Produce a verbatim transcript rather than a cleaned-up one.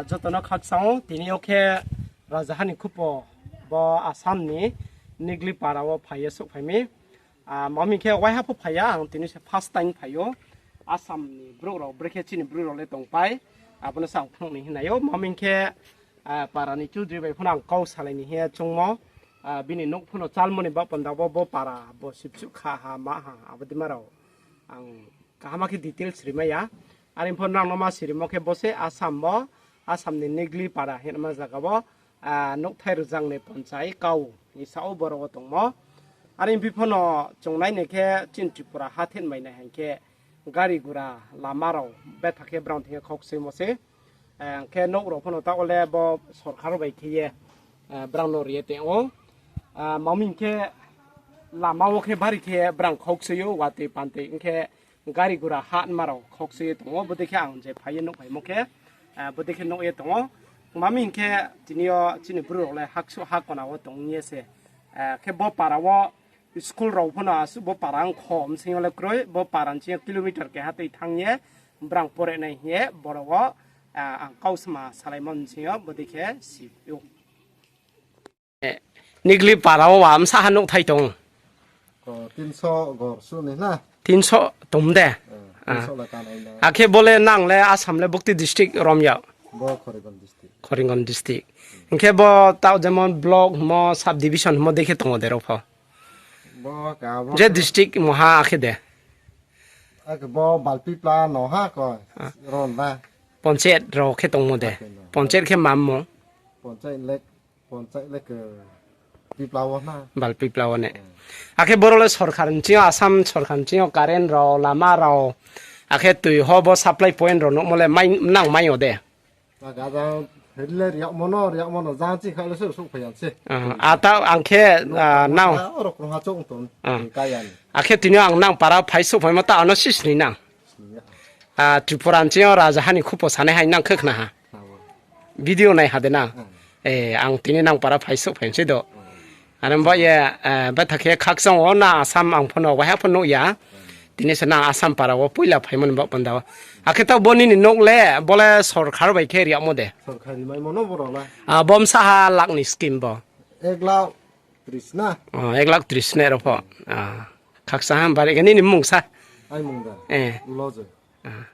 Joto no khakchang ou, tini yo khe Rajaha ni khupo bo Assam ni Nigli para wo phai ye souhphai mi. Ah, mami khe waiha pho phai ya, ang tini se first time phai ou. Assam ni brouh rao, brekhe chini brouh rao le tongpai, abo no se ang phnuh ni hing nai ou. Mami khe, ah, para ni chudri bai pho no ang kau salai ni hing ye choungmo. Ah, bini nouh pho no chalmo ni baoh panda bo, bo para, bo sipsuh kha ha, ma ha, abo dei ma rao ang kaham khe details rimai ya. Are pho nrao no ma sirimo khe bo se Assam wo, Assam ni Nigli para hingma zaga wo, ah, nouhthai rzang ni ponchai kau ni sa ou boro wo tongmo. Are phi pho no chung nai nai khe chini Tripura ha thenmai nai hing khe gari gura lama rao betha khe brang thing ye khakchoimo se. Eh, hing khe nouh rao pho no taoh wo le bo sorkar bai khe ye, eh, brang no ri ye tong ou. Ah, mami hing khe lama wo khe bari khe brang khakchoi ou, watoi pantoi hing khe gari gura ha nma rao khakchoi ye tong ou, bodei khe ang je phai ye nuhphaimo khe, ah, bodei khe nuh ye tong ou. Mami hing khe tini yo chini brouh rao le haksuh ha kona wo tong ye se. Ah, khe bo para wo school rao pho no asuh bo para ong kho bsing yo le kroi, bo para ni sing yo kilometer keha tui thanng ye, brang pore nai hing ye, boro wo, ah, ang kau sma salaimo bsing yo, bodei khe si ou. Nigli para wo wa bsa ha nouhthai tong? Tinso tong de. Akhe bo le nang le Assam le bukti district rom ya? Karimganj district. Hing khe bo taoh jemon block hingmo, sub division hingmo dei khe tong ou de rao pho? Je district mungha akhe de? Panchayat rao khe tongmo de? Panchayat khe ma mung? Balpipla wo ne. Akhe boro le sorkar ni sing yo, Assam sorkar ni sing yo current rao, lama rao, akhe tui ho bo supply point rao nuhmo le nang mai yo de? Ata ang khe, ah, nang, akhe tini yo ang nang para phai souhphaimo ta ano sisni nang. Ah, Tripura ni sing yo rajaha ni khupo sanai hai nang khe khna ha. Video nai ha de nang. Eh, ang tini nang para phai souhphai se do. Are bo ye, eh, betha khe khakchang ou na Assam ang pho no waiha pho nuh ya. Tini se nang Assam para wo poila phaimo ni baoh panda wo. Akhe taoh bo nini nouh le, bo le sorkar bai khe ri yagmo de? Ah, bo bsa ha lakh ni scheme bo? Ek lakh tris ne rao pho. Ah, khakchang ha, bari khe nini mung sa? Eh. Ah.